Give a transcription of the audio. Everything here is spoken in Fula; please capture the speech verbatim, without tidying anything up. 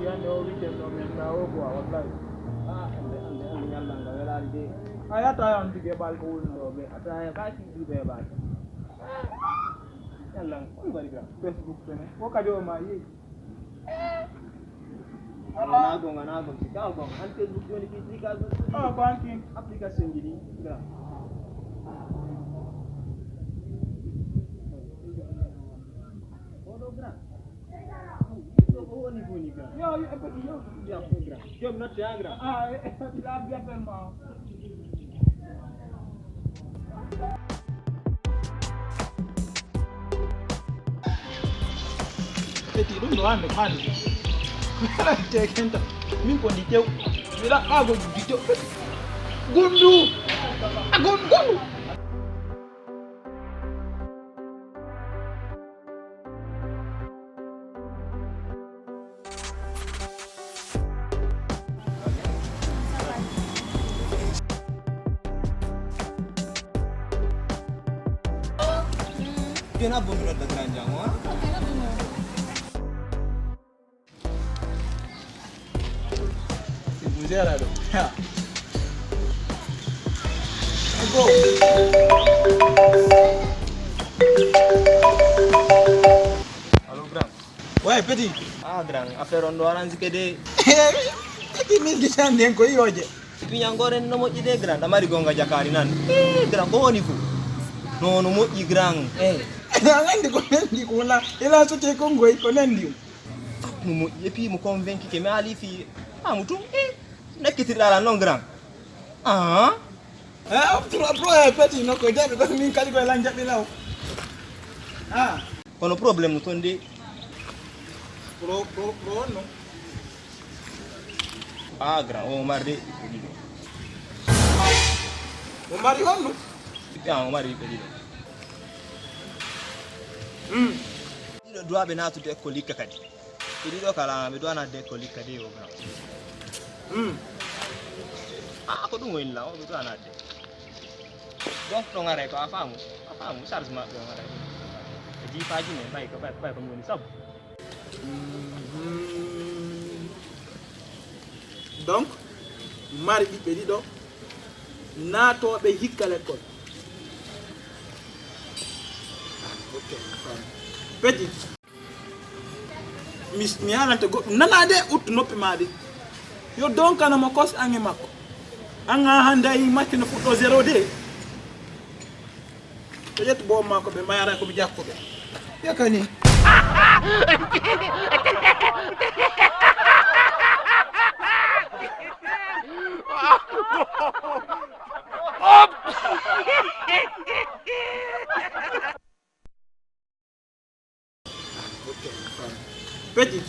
Yande o weekend o men na o ko a wallahi. Ah, ande, ande, ande, yalla nga welaade de. A yata yan dige bal ko wulno be. Ata ya ka ki di be bal. Yalla, on bari gra. Facebook fene. Ko kadi o ma yi. Wona gonga, na gonga. Ka gonga. An Facebook joni ki diga go. Oh, banking. Application gidi. Gra. Oɗo gra. Ɗo ko woni foni gra. Yo, yo, yo, yo. Ya, gra. Jom notte ha gra. Ah, eh, eh, la bien tellement. Eti ɗum no wande kande. Te kenta. Min ko ndi tew. Mi la ma go ndi tew. Gundu. A gun gundu. Kena bomi nodda grand jam, ha? Bouger aɗo. Go. Allo, grand. Ouais, petit. Ah, grand, affaire on ɗo aransi ke de. Petit, min gitan den ko yoje. Piñangoore no moƴƴi de, grand. Amari gonga jakaari nan. Eh, grand, ko woni fu? No, no moƴƴi, grand. Eh. A andi ko nandi ko wala. Ila sote ko ngoy ko nandi. No moƴƴi, et puis mo convaincu ke mi ali fi. Amu tum. Eh. Nakkitirɗa lan noon, grand. Ah. Eh, pro, pro, eh, petit, no ko jaɓi, ko min kadi koye lan jaɓi law. Ah. Kono problème no toon de. Pro, pro, pro on no. Ah, grand, o mari de ɓiɓɓe ɗiɗo. O mari on no? Ah, o mari ɓiɓɓe ɗiɗo. Hmm. Ɗiɗo duwaɓe natude école hikka kadi. Ɓe ɗiɗo kala, ɓe duwana de ko likka de o grand. Hmm. Ah, ko ɗum woni la, o ɓe duwana de. Donc, ɗo ngare ko a faamu, a faamu, charge maɓɓe o ngare. E jifaji men, ɓay ko, ɓay, ɓay ko mi woni sabu. Mhm. Donc, mari ɓiɓɓe ɗiɗo, naatooɓe hikka lekkol. Ok, faamu. Petit. Mi, mi haalante goɗɗum. Nanaa de, uttu noppi maa de. Yo donkano mo kos an e makko. An haa hannde a yii macce no fuɗɗo zéro de. To ƴettu boom maa ko ɓe mayara ko ɓe jakkuɓe. Yakani. Ok, fine. Petit.